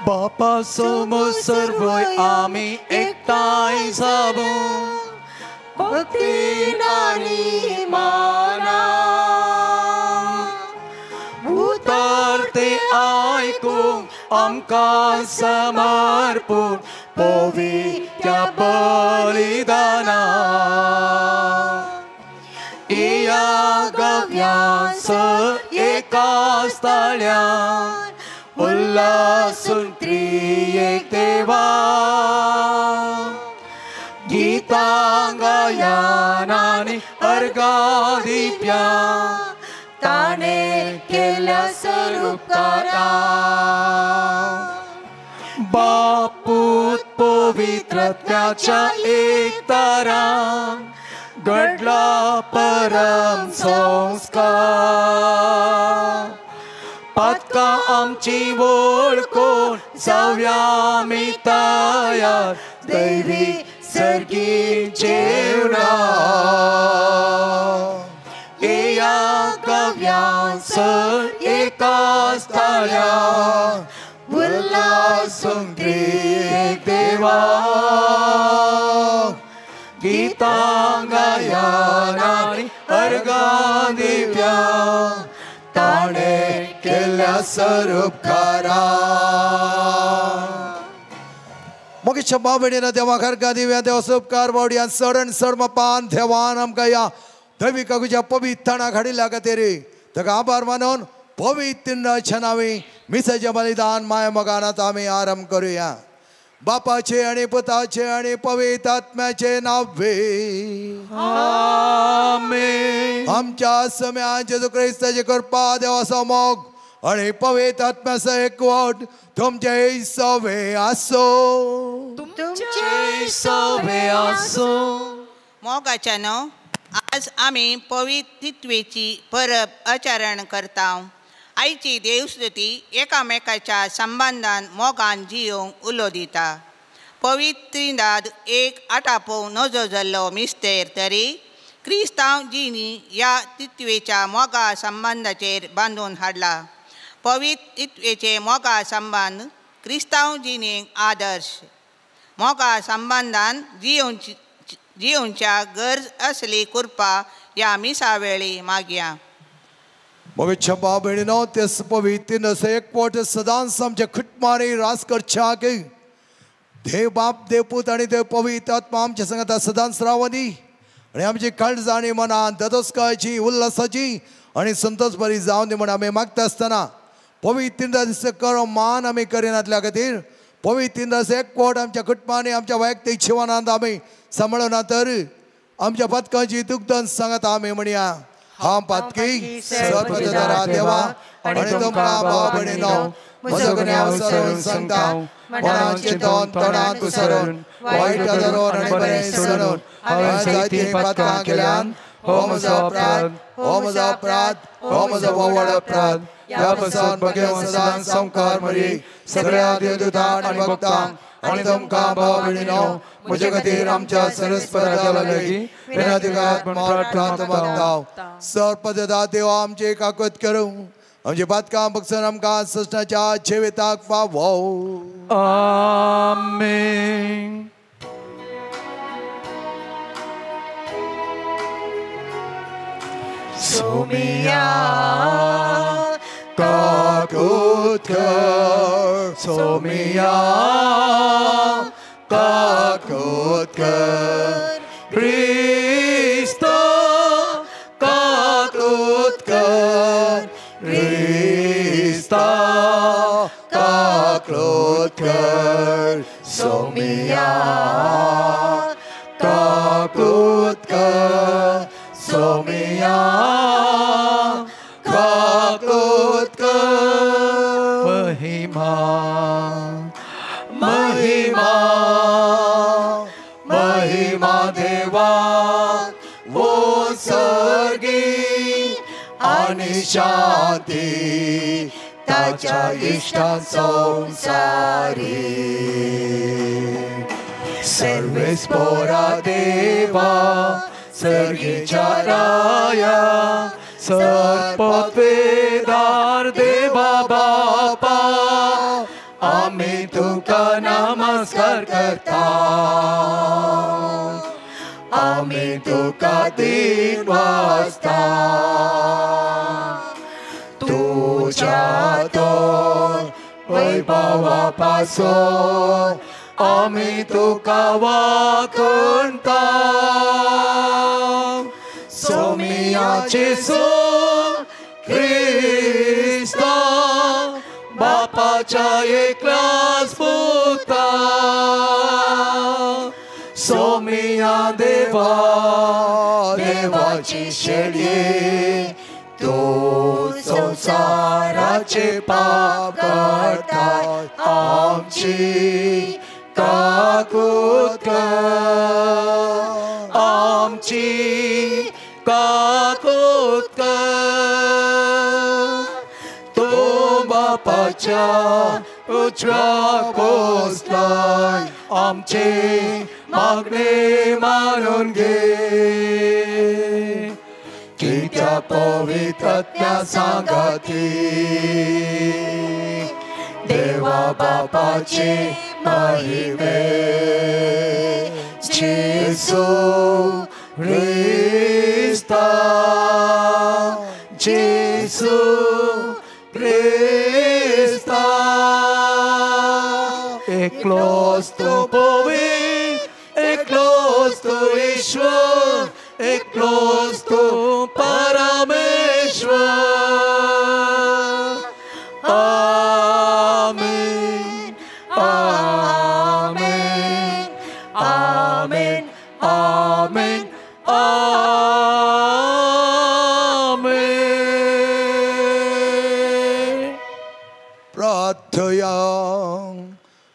बापा सोमो सर्वय आमी एकठांय जावूं भक्तीन आनी मानान उतारते आयकूंक आमकां समर्पूण पवित्र बलिदाना इया गव्यास एकाच ताळ्यान उल्हासून त्रिएक देवा गीतां गायन आनी अर्घां दिवया ताणें केल्या सरुपकारा बापूत पवित्रत्याच्या एकतारान घडला परम संस्कार पातकां आमची वळखून जावया आमी तयार दैवी सर्गी जेवणा येया गव्यास एकाच ताळ्यान उल्हासून त्रिएक देवा गीतां गायन आनी अर्घां दिवया ताणें केल्ल्या सरुपकारा. मोगेच्या भाव भयणींनो देवाक अर्घां दिवया देवाचो उपकार बावडया चड आनी चड मापान देवान आमकां ह्या दैवी कागूच्या पवित्रणाक हाडिल्ल्या खातीर ताका आभार मानून पवित्र नांवी मिसाचें बलिदान माया मोगान आतां आमी आरंभ करुया. बापाचे आनी पुताचे आनी पवित्र आत्म्याचे नांवे आमेन. आमच्या सम्यान जेजू क्रिस्ताचे कृपा देवाचो मोग आनी पवित्र आत्म्याचो एकवट तुमचे सवे आसो. तुमचे सवे आसो. मोगाच्यानो आज आमी पवित्रत्वेची परब आचरण करता. आयची देवस्तुती एकामेकाच्या संबंदान मोगान जियोंक उलो दिता. पवित्रिदाद एक आटापोवंक नजो जाल्लो मिस्तेर तरी क्रिस्तांव जिणी ह्या तित्वेच्या मोगा संबंदाचेर बांदून हाडला. पवित्रत्वेचे मोगा संबंद क्रिस्तांव जिणेक आदर्श. मोगा संबंदान जियोवच्या गरज असली कृपा ह्या मिसा वेळी मागया. मोगेच्या भाव भयणींनो तेच पवित्र एकवट सदांच आमच्या कुटुंबांनी रास करच्या की देव बाप देवपूत आनी देव पवित्र आत्मा आमच्या संगात सदांच रावनी आनी आमची काळजां आनी मनान ददोसकायची उल्हासाची आनी संतोष बरी जावन दी म्हण आमी मागता आसतना पवित्र दिसता करो मान आमी करिनातल्या खातीर पवित्र एकवट आमच्या कुटुंबांनी आमच्या वैयक्तीक जिवनांत आमी सांबाळना तर आमच्या पदकांची दुग्धन सांगत आमी म्हणया. हांव पातकी सर्वपदरा देवा आनी तुमकां भाव भयणींनो म्हजो गुन्यांव सरून सांगता मनान चिंतून तोंडान उसरून वायट धरून आनी बरें सोडून हांवें जायतीं पातकां केल्यान. हो म्हजो अपराध, हो म्हजो अपराध, हो म्हजो व्हड अपराध. ह्या पासून भगेवन सदांच संवकार मरी सगळ्या देवदूतांक आनी भक्तांक आनी तुमकां भाव भयणींनो म्हजे खातीर आमच्या सरस्पत्या लागीं विनंती करात म्हूण प्रार्थना मागता. सर्वपदा देवा आमची काकूत करूं आमची पातकां बगसून आमकां सृष्टाच्या जिविताक फावो. आमेन. सोमिया काकूत कर, सोमिया काकूत कर, क्रिस्तो काकूत कर, क्रिस्ता काकूत कर, सोमिया काकूत कर, सोमिया काकूत कर. महिमा महिमा महिमा देवा वो सर्गी आनी शांती ताच्या इश्टां संवसारी. सर्वेस्पोरा देवा सर्गीच्या राया सर्पत्वेदार देवा बापा आमी तुका नमस्कार करता आमी तुका दिन वाजता तुझ्या तो वैभवा पासून आमी तुका वाखणता सोमिया जेसू क्रिस्ता बापाच्या एकल्याच पुता सोमिया देवा देवाची शेळये तूं संवसाराचे पाप काडटाय आमची काकूत कर आमची काकूत कर तूं बापाच्या उजव्या बसलाय आमचे मागणे मानून घे कित्या पवित्र सांगाती देवा बापाचे महिमे जेसू क्रिस्ता जेसू क्रिस्ता एकलोच तूं पवित्र एकलोच तूं ईश्वर एकलोच तूं परमेश्वर आमेन आमेन आमेन आमेन आमेन. प्रार्थया.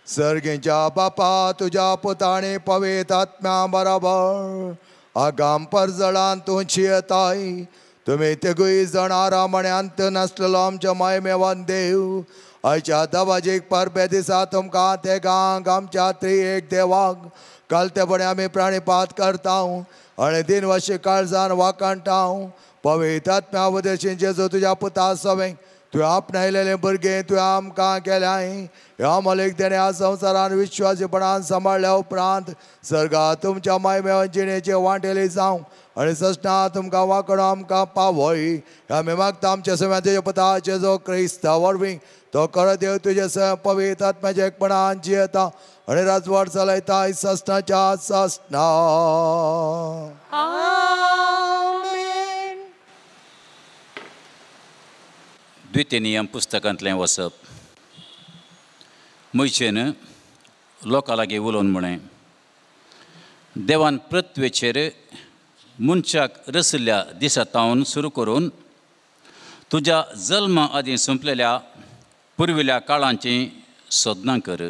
सर्गेच्या बापा तुज्या पुताणे पवित्र आत्म्या बराबर आगाम परजळान तूं जियेताय. तुमी तिगूय जाण आरामण्यांत नासलेलो आमच्या मायमेवान देव आयच्या दबाजीक परबे दिसा तुमकां तेगांक आमच्या त्रिएक देवाक कालतेपणी आमी प्राणीपात करता आनी दिनवाशी काळजान वाखाणटा. पवित्र आत्म्या उदेशीन जेजू तुज्या पुता सवें तुवें आपणायलेलें भुरगें तुवें आमकां केल्याय. ह्या मलेक देणे ह्या संवसारान विश्वासीपणान सांबाळ्ळ्या उपरांत सर्गा तुमच्या मायमेवन जिणेचे वांटेली जावं आनी ससना तुमकां वांकडो आमकां पावय. आमी मागता आमच्या सव्या तुज्या पुता जेजू क्रिस्ता वरवीं तो खरो देव तुजे सय पवित्र आत्म्याच्या एकपणान जियेता आनी राजवाड चलयता ससनाच्या ससना. द्वितीय नियम पुस्तकांतलें वसप. मोयशेन लोकां लागीं उलोवन म्हळें, देवान पृथ्वेचेर मनशाक रशिल्ल्या दिसा तावन सुरू करून तुज्या जल्मा आदीं सोंपलेल्या पुर्विल्ल्या काळांचीं सोदनां कर,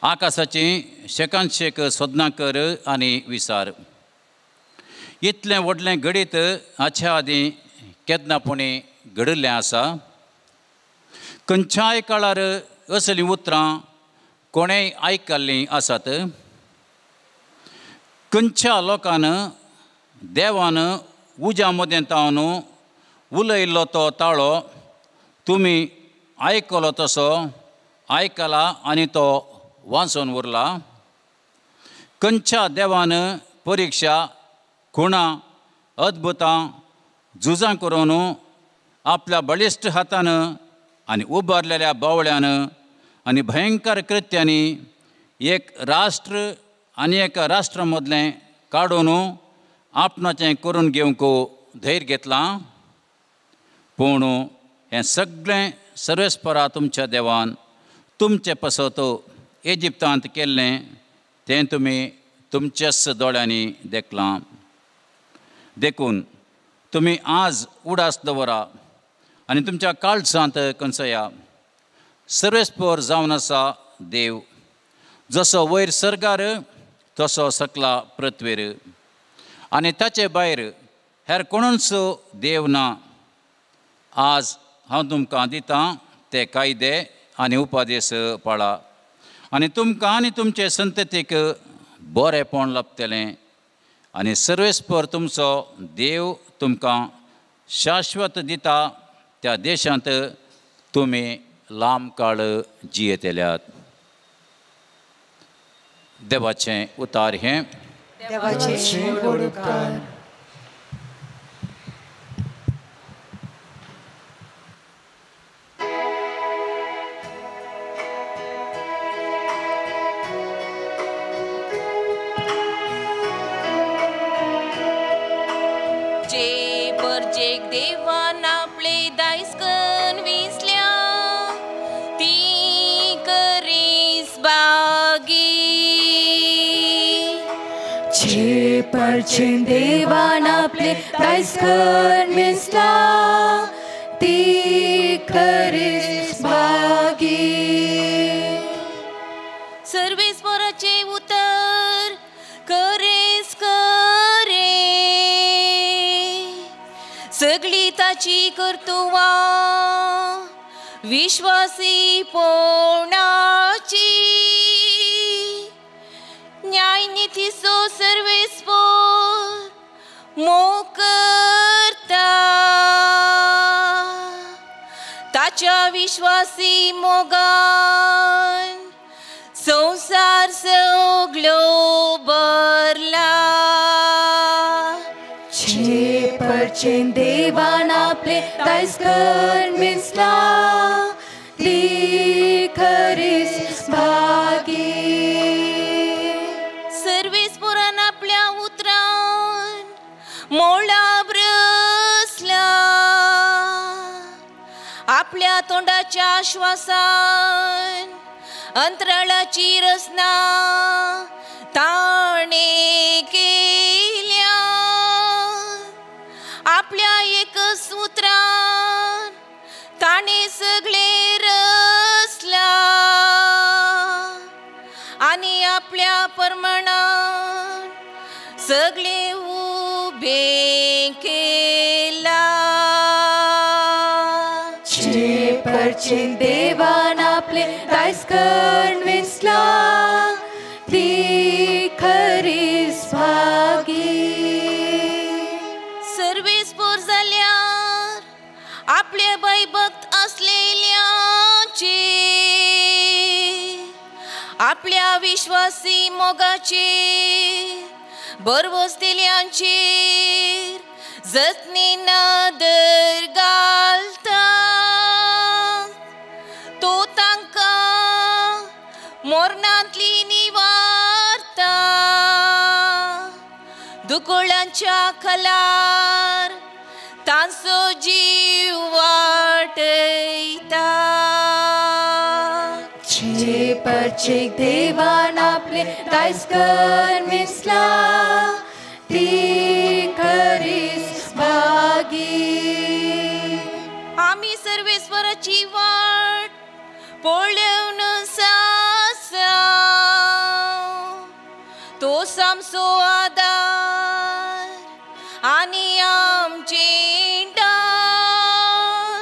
आकाशाचीं शेकानशेक सोदनां कर आनी विचार. इतलें व्हडलें घडीत हाच्या आदीं केन्ना पुणी घडिल्लें आसा? खंयच्याय काळार असलीं उतरां कोणेय आयकल्लीं आसात? खंयच्या लोकान देवान उज्या मदें तावन उलयल्लो तो ताळो तुमी आयकलो तसो आयकला आनी तो वाचून उरला? खंयच्या देवान परिक्षा, खुणां, अद्भुतां, झुजां करून आपल्या बळिश्ट हातान आनी उबारलेल्या बावळ्यान आनी भयंकर कृत्यांनी एक राष्ट्र आनी एका राष्ट्रा मदलें काडून आपणाचें करून घेवंक धैर्य घेतलां? पूण हें सगळें सर्वेस्परा तुमच्या देवान तुमचे पासत इजिप्तांत केल्लें तें तुमी तुमच्याच दोळ्यांनी देखलां. देखून तुमी आज उडास दवरा आनी तुमच्या काळजांत कंसया, सर्वेस्पर जावन आसा देव, जसो वयर सर्गार तसो सकला पृथ्वेर, आनी ताचे भायर हेर कोणूच देव ना. आज हांव तुमकां दितां ते कायदे आनी उपादेश पाळा आनी तुमकां आनी तुमचे संततीक बरेंपण लाबतलें आनी सर्वेस्पर तुमचो देव तुमकां शाश्वत दिता त्या देशांत तुमी लांब काळ जियेतल्यात. देवाचें उतार हें. देवाचें व्हड उपकार. देवान आपले दायस्कन विसल्या ती करीस बागी. जे परचेन देवान आपले दायस्कन विसला ती करीस बागी. सर्वेस्पराचे उतर करेस करे सगळी ताची कर्तुवा विश्वासी पोणाची न्यायनितीचो सर्वेस्पोर मोग करता ताच्या विश्वासी मोगान संवसार सगळो भरला. परचेन देवान आपले दायस्कन मिसला ती खरीस भागी. सर्वेस्पोरान आपल्या उतरान मोळा ब्रसला आपल्या तोंडाच्या श्वासान अंतराळाची रचना ताणे केल्या. आपल्या एक सूत्रान ताणे सगळे रचला आनी आपल्या परमाणान सगळे उभे केला. जे परचेन देवान आपले दायस्कन विसला ती खरीस भागी. सर्वेस्पोर जाल्यार आपले भयभक्त असलेल्यांचे आपल्या विश्वासी मोगाचे भरवसतेल्यांचेर जतनी नदर घालता. तो तांकां मोरणांतली निवारता दुकळांच्या खलार तांचो जीव वाटयता. जे परचेक देवान आपले दायस्कन विसला ती खरीस भागी. आमी सर्वेस्वराची वाट पळोवन आसा तो सामसो आदार आनी आमचे डार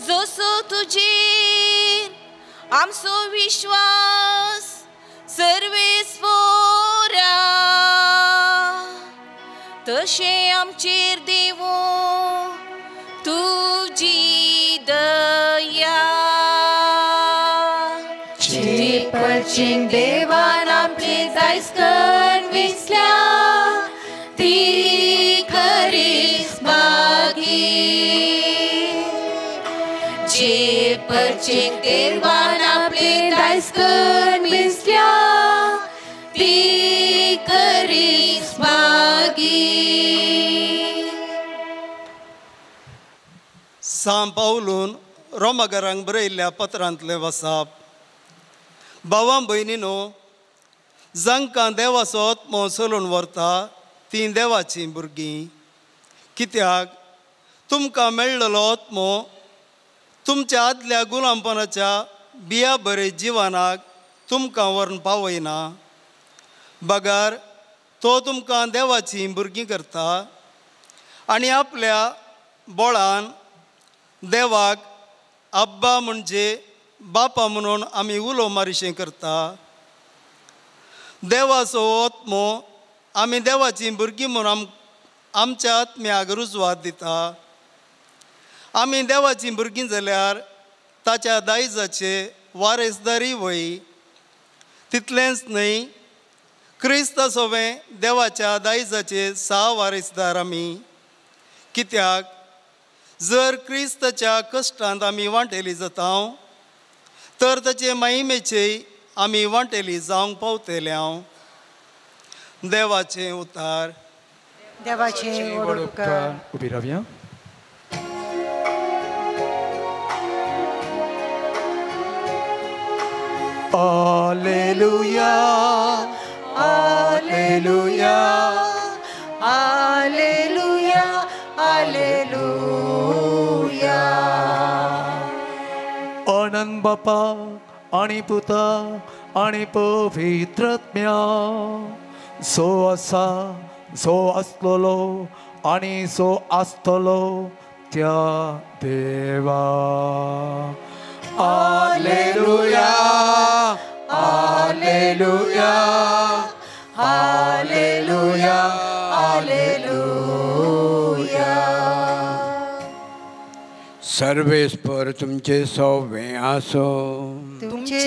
जसो तुजेर आमचो विश्वास सर्वेस्पोरा तशें आमचेर देवो तुजी दया. जे परचेन देवान आपले दायस्कन विसल्या ती खरीस भागी. जे परचेन देवान आपले दायस्कन विसल्या ती खरीस भागी. सांव पावलून रोमागरांक बरयल्ल्या पत्रांतलें वसाप. भावां भयणीनो, जांकां देवाचो आत्मो चलून व्हरता तीं देवाचीं भुरगीं. कित्याक तुमकां मेळ्ळलो आत्मो तुमच्या आदल्या गुलामपणाच्या बिया बरे जिवनाक तुमकां व्हरून पावयना, बगर तो तुमकां देवाचीं भुरगीं करता आनी आपल्या बोळान देवाक अब्बा म्हणजे बापा म्हणून आमी उलो मारिशें करता. देवाचो आत्मो आमी देवाचीं भुरगीं म्हणून आमच्या आत्म्याक रुजवात दिता. आमी देवाचीं भुरगीं जाल्यार ताच्या दायजाचे वारेसदारी वय। तितलेंच न्हय, क्रिस्ता सोवें देवाच्या दायजाचे सा वारेसदार आमी। कित्याक जर क्रिस्ताच्या कश्टांत आमी वांटेली जाता तर ताचे महिमेचे आमी वांटेली जावंक पावतले। हांव देवाचें उतार। देवाचें व्हड उपकार। उबी रावया। Alleluia, alleluia, alleluia, alleluia. अनंत बापा आनी पुता आनी पवित्र आत्म्या, जो आसा, जो आसलोलो आनी जो आसतलो त्या देवा। Alleluia, alleluia, alleluia, alleluia. सर्वेस्पर तुमचे सवे आसो, तुमचे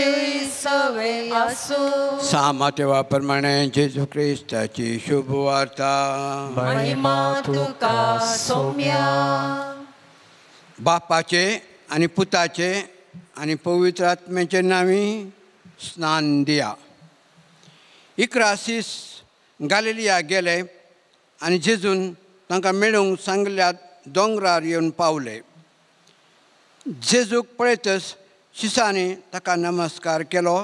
सवे आसो। सामातेवा प्रमाणे जेजू क्रिस्ताची शुभ वार्ता। महिमा तुका सोम्या। बापाचे आनी पुताचे आनी पवित्र आत्म्याचे नांवी स्नान दिया। 11 शीस गालिलिया गेले आनी जेजून तांकां मेळूंक सांगल्या दोंगरार येवन पावले। जेजूक पळयतच शिसांनी ताका नमस्कार केलो।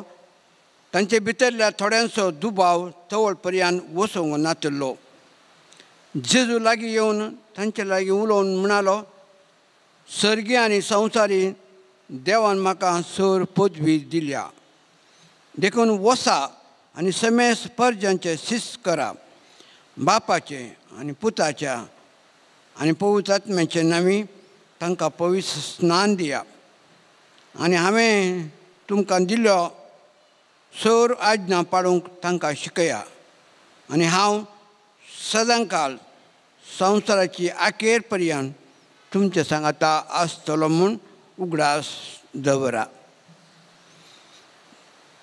तांचे भितरल्या थोड्यांचो दुबाव तवळ पर्यंत वचूंक नातिल्लो। जेजू लागीं येवन तांचे लागीं उलोवन म्हणालो, सर्गी आनी संवसारी देवान म्हाका सर पदवी दिल्या, देखून वसा आनी समेस परजांचे शिस्त करा, बापाचे आनी पुताच्या आनी पवित्र आत्म्याचे नांवी तांकां पवित्र स्नान दिया। आनी हांवें तुमकां दिल्लो सर आज्ञा पाळूंक तांकां शिकया। आनी हांव सदांकाल संवसाराची आखेर पर्यंत तुमचे सांगाता आसतलो म्हूण उगडास दवरा।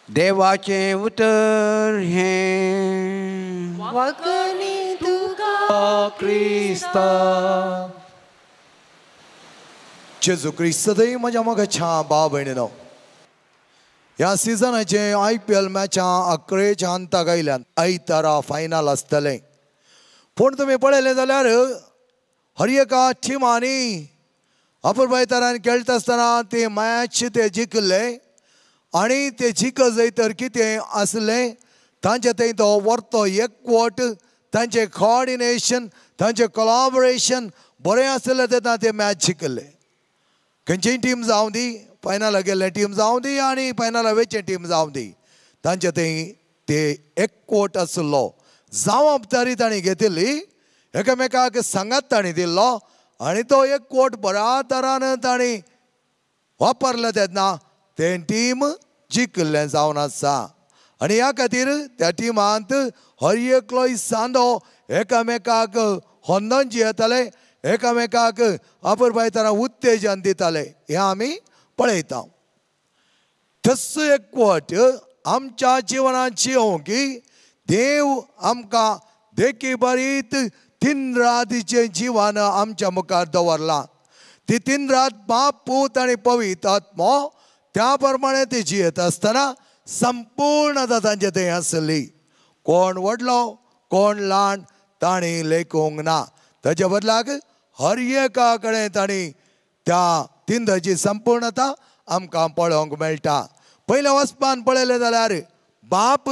देवाचें उतर हें। वगनी तुका क्रिस्ता। जेजू क्रिस्त सदैव म्हज्या मोगाच्या भाव भयणीनो, ह्या सिजनाचे IPL मॅचां अकरेच्या अंताक आयल्यान आयतारा फायनल आसतलें। पूण तुमी पळयलें जाल्यार हर एका टिमांनी अपुरबायतारान खेळटा आसतना ते मॅच ते जिखले आनी ते जिखत जंय तर कितें आसलें तांचे थंय तो वर्तो एकवट, तांचें कोऑर्डिनेशन, तांचें कोलॉबरेशन बरें आसलें तेन्ना ते मॅच जिखले। खंयचीय टीम जावं दी, फायनलाक गेल्ले टीम जावं दी आनी फायनलाक वेचे टीम जावं दी, तांचे थंय ते एकवट आसलो, जबाबदारी तांणी घेतिल्ली, एकामेकाक सांगात तांणी दिल्लो आनी तो एकवट बऱ्या तरान तांणी वापरलो तेन्ना तें टीम जिखिल्लें जावन आसा। आनी ह्या खातीर त्या टिमांत हर एकलो सांदो एकामेकाक होंदोन जियेताले, एकामेकाक अपुरबायताना उत्तेजन दिताले, हें आमी पळयता। तस्सो एकवट आमच्या जिवनांत जियोवंक की देव आमकां देखी बरीत तीन रातीचें जिवन आमच्या मुखार दवरलां। ती तीन रात बाप, पूत आनी पवित्र आत्मो त्या प्रमाणे ती जियेत आसतना संपूर्णता तांचे थंय आसली। कोण व्हडलो कोण ल्हान तांणी लेखूंक ना, ताच्या बदलाक हर एका कडेन तांणी त्या तिंदाची संपूर्णता आमकां पळोवंक मेळटा। पयल्या वचपान पळयलें जाल्यार बाप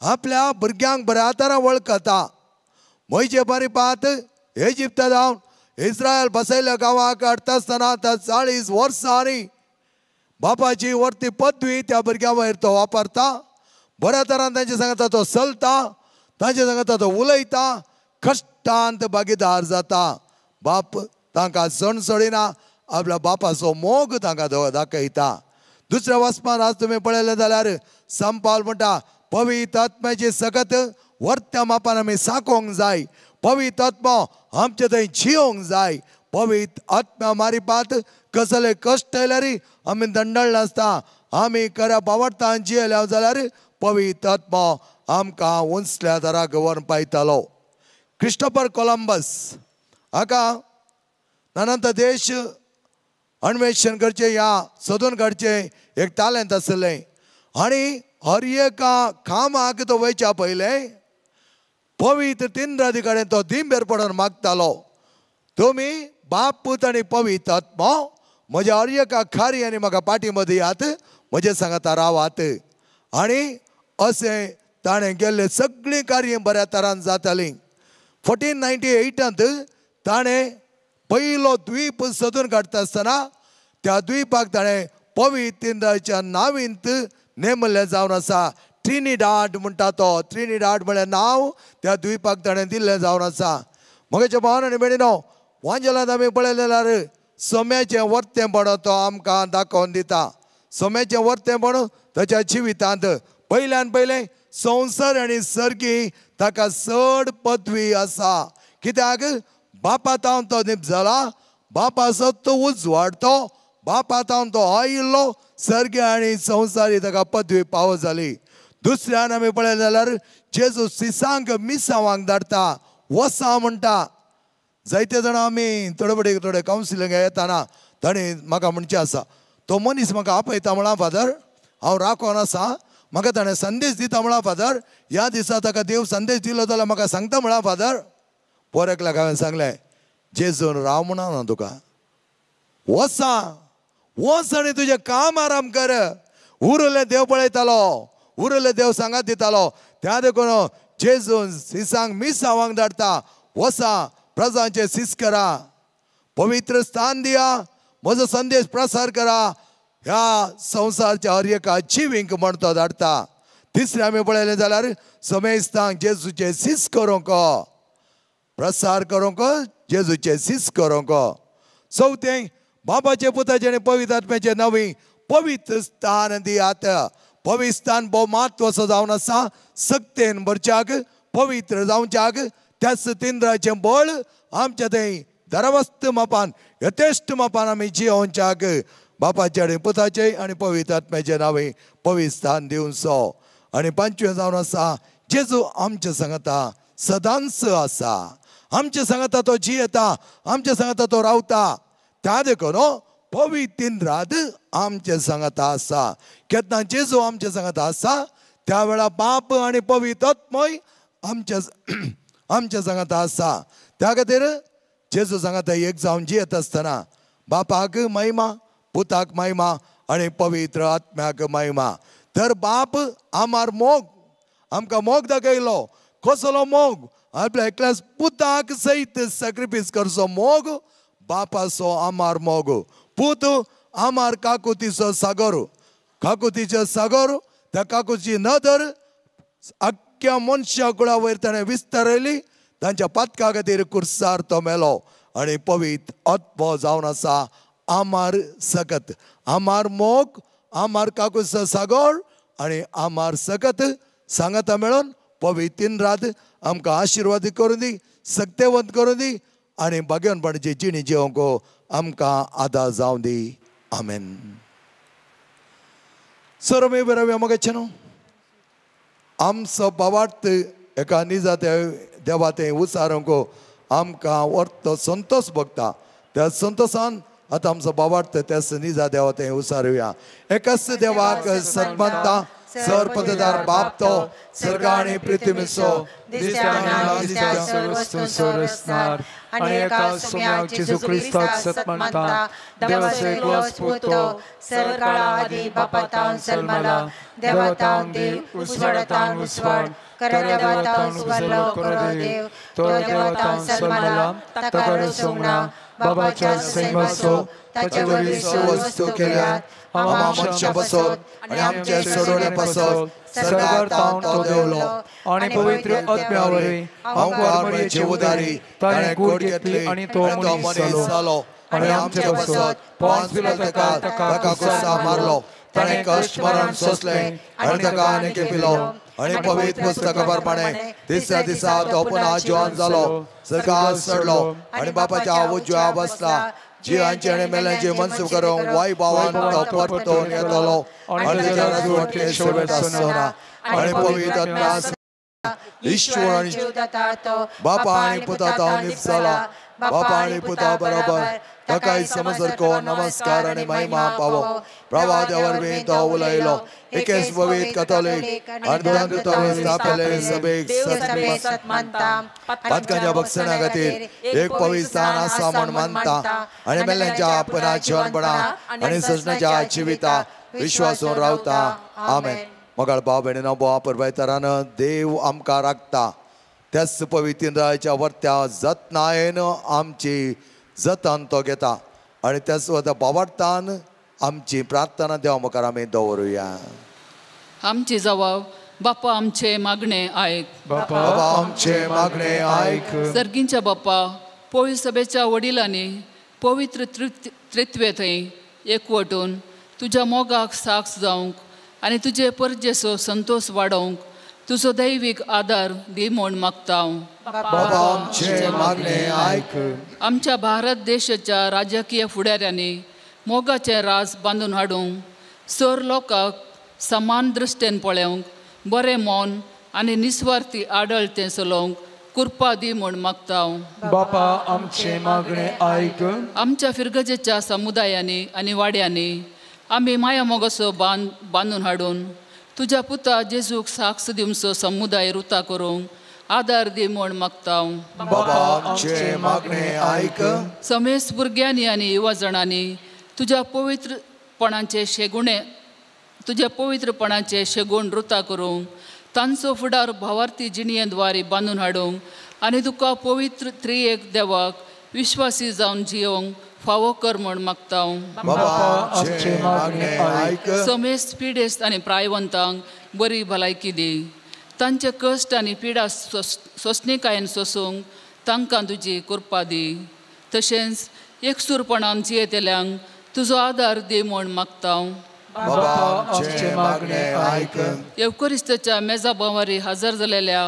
आपल्या भुरग्यांक बऱ्या तरा वळखता। मोयचे परिपात इजिप्ता जावन इस्रायल बसयल्ल्या गांवाक हाडटा आसतना त्या 40 वर्सांनी बापाची वर्ती पदवी त्या भुरग्यां वयर तो वापरता, बऱ्या तरान तांचे सांगता तो चलता, तांचे सांगता तो उलयता, कश्टांत भागीदार जाता। बाप तांकां सणसणिना, आपल्या बापाचो मोग तांकां दाखयता। दुसऱ्या वचपान आज तुमी पळयलें जाल्यार संपाल म्हणटा पवित्र आत्म्याची सकत वर्त्या मापान आमी साकोंक जाय, पवित्र आत्मो आमचे थंय जियोंक जाय, पवित्र आत्म्या मारिपात कसले कश्ट आयल्यार आमी दंडळ नासता आमी खऱ्या बावडतान जियेल्या जाल्यार पवित्र आत्मा आमकां उंचल्या दराक व्हरून पायतालो. क्रिस्टोफर कोलंबस हाका नानांत देश अन्वेषण करचें या सोदून काडचें एक तालेंत आसलें आनी हर एका कामाक तो वयच्या पयलें पवित्र तीन कडेन तो दिंबेर पडून मागतालो, तुमी बाप पूत आनी पवित्र आत्मो म्हज्या हर एका खारी आनी म्हाका पाटी मदीं यात म्हजे सांगाता रावात. आनी अशें ताणें केल्लें सगळीं कार्यां बऱ्या तरान जातालीं. 1498 ताणें पयलो द्वीप सोदून काडटा आसतना त्या द्वीपाक ताणें पवित्र तिंद्राच्या नांवींत नेमल्लें जावन आसा. ट्रिनिडाड म्हणटा तो, ट्रिनिडाड म्हळ्यार नांव त्या द्वीपाक ताणें दिल्लें जावन आसा. म्हगेच्या भावान आनी भयणीनो, वांजेलांत आमी पळयलें जाल्यार सोम्याचें वर्तेंपण तो आमकां दाखोवन दिता. सोम्याचें वर्तेंपण ताच्या जिवितांत पयल्यान पयलें संवसार आनी सर्गी ताका चड पदवी आसा. कित्याक बापा तावन तो निप जाला, बापाचो तो उजवाडतो, बापा तावन तो आयिल्लो सर्गी आनी संवसारी ताका पदवी पावो जाली. दुसऱ्यान आमी पळयलें जाल्यार जेजू सिसांक मिसावांक धाडटा, वसा म्हणटा. जायते जाणां आमी थोडे फटे थोडे कावन्सिलिंग येताना ताणें म्हाका म्हणचें आसा, तो मनीस म्हाका आपयता म्हळां फादर, हांव राखोन आसा, म्हाका ताणें संदेश दिता म्हळां फादर, ह्या दिसा ताका देव संदेश दिलो जाल्यार म्हाका सांगता म्हळां फादर. पोर एकल्याक हांवें सांगलें, जेजून राव म्हणा ना तुका, वसा वच आनी तुजें काम आराम कर. उरलें देव पळयतालो, उरलें देव सांगात दितालो. त्या देखून जेजून सिसांक मिसावांक धाडटा, वसा प्रजांचे सीस करा, पवित्र स्थान दिया, म्हजो संदेश प्रसार करा, ह्या संवसारच्या हर एका जिवींक म्हण तो धाडटा. तिसरें आमी पळयलें जाल्यार समेस्तांक जेजूचे सीस करूंक, प्रसार करूंक, जेजूचे सीस करूंक. चवथें, बाबाचे पुताचे आनी पवित्र आत्म्याचे नवी पवित्र स्थान दियात. पवित्र स्थान भोव म्हत्वाचो जावन आसा. सक्तेन भरच्याक, पवित्र जावच्याक त्याच तिंद्राचें बळ आमच्या थंय दरवस्त मापान यथेश्ट मापान आमी जियोवच्याक बापाचे आनी पुताचे आनी पवित्र आत्म्याचे नांवे पवित्र स्थान दिवचो. आनी पांचवें जावन आसा, जेजू आमच्या सांगाता सदांच आसा, आमच्या सांगाता तो जियेता, आमच्या सांगाता तो रावता. त्या देखून पवित्र तिंद्रात आमच्या सांगाता आसा. केन्ना जेजू आमच्या सांगाता आसा त्या वेळार बाप आनी पवित्र आत्मोय आमच्या आमच्या सांगाता आसा. त्या खातीर जेजू सांगाता एक जावन जियेत आसतना बापाक महिमा, पुताक महिमा आनी पवित्र आत्म्याक महिमा. तर बाप आमार मोग, आमकां मोग दाखयलो. कसलो मोग? आपल्या एकल्याच पुताक सयत सॅक्रिफायस करचो मोग बापाचो आमार मोग. पूत आमार काकुतीचो सागर, काकुतीचो सागर, त्या काकुची नदर आख्ख्या मनशा कुळा वयर ताणें विस्तारयली. तांच्या पातका खातीर कुर्सार तो मेलो आनी पवित्र आत्मो जावन आसा आमार सकत. आमार मोग, आमार काकुचो सागर आनी आमार सकत सांगाता मेळोन पवित्र तीन रात आमकां आशिर्वाद करूं दी, सक्तेवंत करूं दी आनी भाग्यवनपणाची जिणी जिवंक आमकां आदार जावं दी. आमेन. सर आमी बरोवया मगेचे न्हू आमचो बावार्थ एका निजा देवा तें उचारूंक आमकां वर्त संतोष भोगता. त्या संतोषान आतां आमचो बावार्थ त्याच निजा देवा तें उचारुया. एकाच देवाक सन्मानता सर पददार बाप तो सर्ग आनी पृथ्वीचो आनी एका सोम्या जेजू क्रिस्ताक सत्मानता देवाचो एकलोच पूत तो सर्व आदी बापातावन जल्मला, देवातावन देव, उजवाडातावन उजवाड, खऱ्या देवातावन उजवाडलो खरो देव, तो देवातावन जल्मला, ताका रचूंक ना, बाबाच्या सैमाचो ताचे वरवीं सर्व वस्तू केल्यात, आमच्या मनशा पासत आनी आमचे सोडोवणे पासत सर्गार तावन तो देवलो आनी पवित्र आत्म्या वरवीं आमकां मरेची उदारी ताणें कूड घेतली आनी तो मनीस जालो आनी आमचे पासत पोंस पिलाताक ताका कुर्सार मारलो, ताणें कश्ट मरण सोंसलें आनी ताका आनी खेपिलो, आनी पवित्र पुस्तका प्रमाणे तिसऱ्या दिसा तो पुन्हा जिवन जालो, स्वर्गात चडलो आनी बापाच्या उजव्या बसला. जिवांचे आनी मेल्यांचे मनसूब करूंक वैभवान तो परतून येतलो आनी ताच्या राजवटीक शेवट आसचो ना. आनी पवित्र आत्मा ईश्वर आनी बापा आनी पुता तावन निपसला, बापा आनी पुता बरोबर ताकाय समजरको नमस्कार आनी महिमा पावो. प्रवाद्या वरवीं तो उलयलो. एकेच पवित्र कथोलीक आनी स्थापले सभेक सत मानता, पातकांच्या भक्षणा खातीर एक पवित्र स्थान आसा म्हूण मानता आनी मेल्ल्यांच्या पुनः जिवनपणा आनी सजनाच्या जिविता विश्वासून रावता. आमेन. मोगाळ भाव भयणीनो, बोवा परबायतरान देव आमकां राखता त्याच पवित्र वर्त्या जतनायेन आमची जतन तो घेता आनी त्याच भावार्थान आमची प्रार्थना देवा मुखार आमी दवरुया. आमची जबाब बापा आमचे मागणे आयक, बापा आमचे मागणे आयक. सर्गींच्या बापा, पवित्र सभेच्या वडिलांनी पवित्र त्रित्वे थंय एकवटून तुज्या मोगाक साक्ष जावंक आनी तुजे परजेचो संतोश वाडोवंक तुजो दैवीक आदार दी म्हूण मागता. बाबा आमचे मागणे आयक. आमच्या भारत देशाच्या राजकीय फुडाऱ्यांनी मोगाचें राज बांदून हाडूंक, सर लोकांक समान दृश्टेन पळोवंक, बरें मन आनी निस्वार्थी आडळतें चलोवंक कृपा दी म्हूण मागता. बापा आमचे मागणे आयक. आमच्या फिरगजेच्या समुदायांनी आनी वाड्यांनी आमी माया मोगाचो बांद बांदून हाडून तुज्या पुता जेजूक साक्ष दिवचो समुदाय रुता करूंक आदार दी म्हूण मागता. बाबा आमचे मागणे आयक. समेस्त भुरग्यांनी आनी युवा जाणांनी तुज्या पवित्रपणाचे शेगुणे तुज्या पवित्रपणाचे शेगूण रुता करूंक तांचो फुडार भावार्थी जिणये द्वारे बांदून हाडूंक आनी तुका पवित्र त्रिएक देवाक विश्वासी जावन जियोंक फावो कर म्हूण मागता. समेस्त पिडेस्त आनी प्रायवंतांक बरी भलायकी दी, तांचे कश्ट आनी पिडा सोंसणीकायेन सोसूंक तांकां तुजी कृपा दी, तशेंच एकसूरपणान जियेतल्यांक तुजो आदार दी म्हूण मागता. येवकरिस्ताच्या मेजा भावारी हजर जालेल्या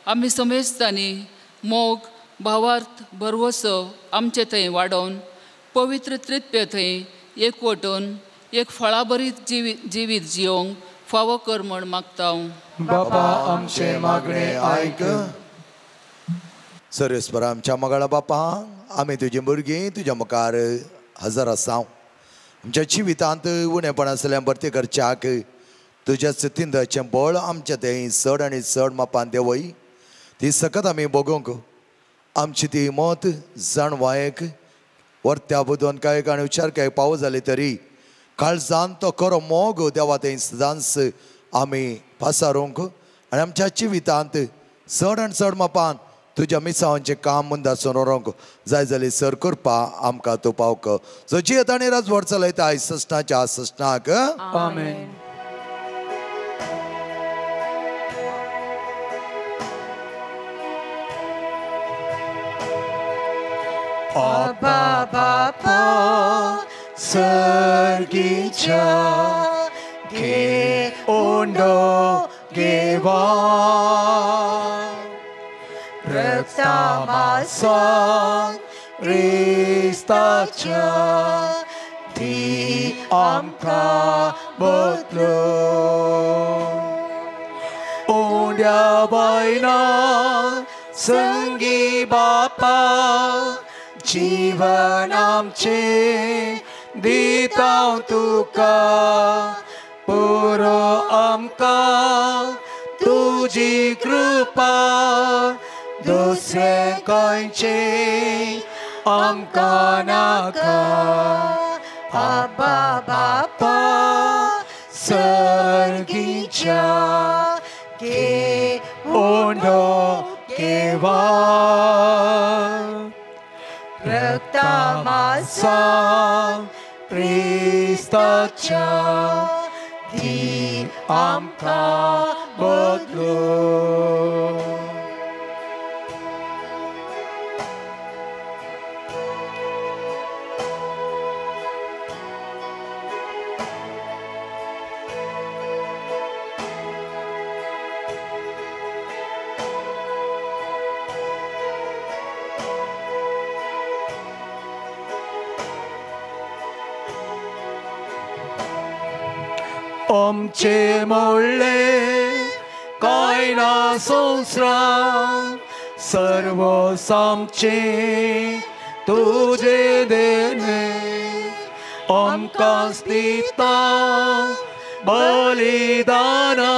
आमी समेस्तांनी मोग, भावार्थ, भरवसो आमचे थंय वाडोवन पवित्र त्रित्वे थंय एकवटून एक फळाभरीत जिवीत जियोंक फावो कर म्हूण मागता. बापा आमचे मागणे आयक. सर्वेस्पर आमच्या मगाळा बापा, आमी तुजी भुरगीं तुज्या मुखार हजर आसा. आमच्या जिवितांत उणेपण आसल्यार भरती करच्याक तुज्या तिंदाचें बळ आमच्या थंय चड आनी चड मापान देंवय. ती सकत आमी भोगूंक आमची ती मत जाणवायक वर्त्या बुदोन काय आनी विचार काय पावो जाली तरी काळजान तो खरो मोग देवा थंय सदांच आमी पासारूंक आनी आमच्या जिवितांत चड आनी चड मापान तुज्या मिसावांचें काम मुंदासून व्हरूंक जाय जाल्यार सर करपा आमकां तूं पावक. जो जियेत आनी राजवट चलयता आयज ससनाच्या ससनाक. आमेन. Abba Bapa सर्गीच्या घे ओंडो घेवा रक्तामासान क्रिस्ताच्या ती आमकां बदलो उंड्या बायना संगी बापा जीवन आमचे दिता तुका पुरो आमकां तुजी कृपा दुसरें खंयचें आमकां नाका. आबा बापा सर्गीच्या घे ओंडो घेवा रक्तामासा क्रिस्ताच्या ती आमकां बदलो. आमचे मोडले कांय ना संवसारांत सर्व आमचे तुजे देणे आमकां दिता बलिदाना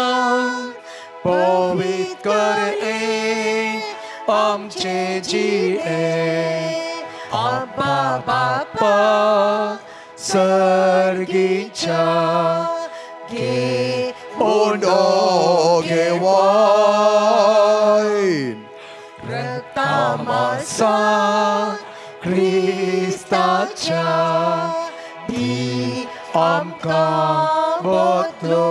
पवित्र कर आमचे जिये आबा बापा सर्गीच्या गे उंडो घेवाय रक्तामासा क्रिस्ताच्या दी आमकां बदलो.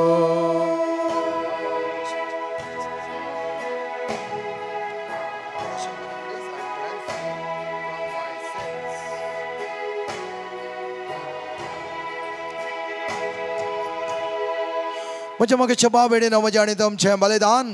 म्हज्या मागीर बाबेणीनो म्हजें आनी तुमचें बलिदान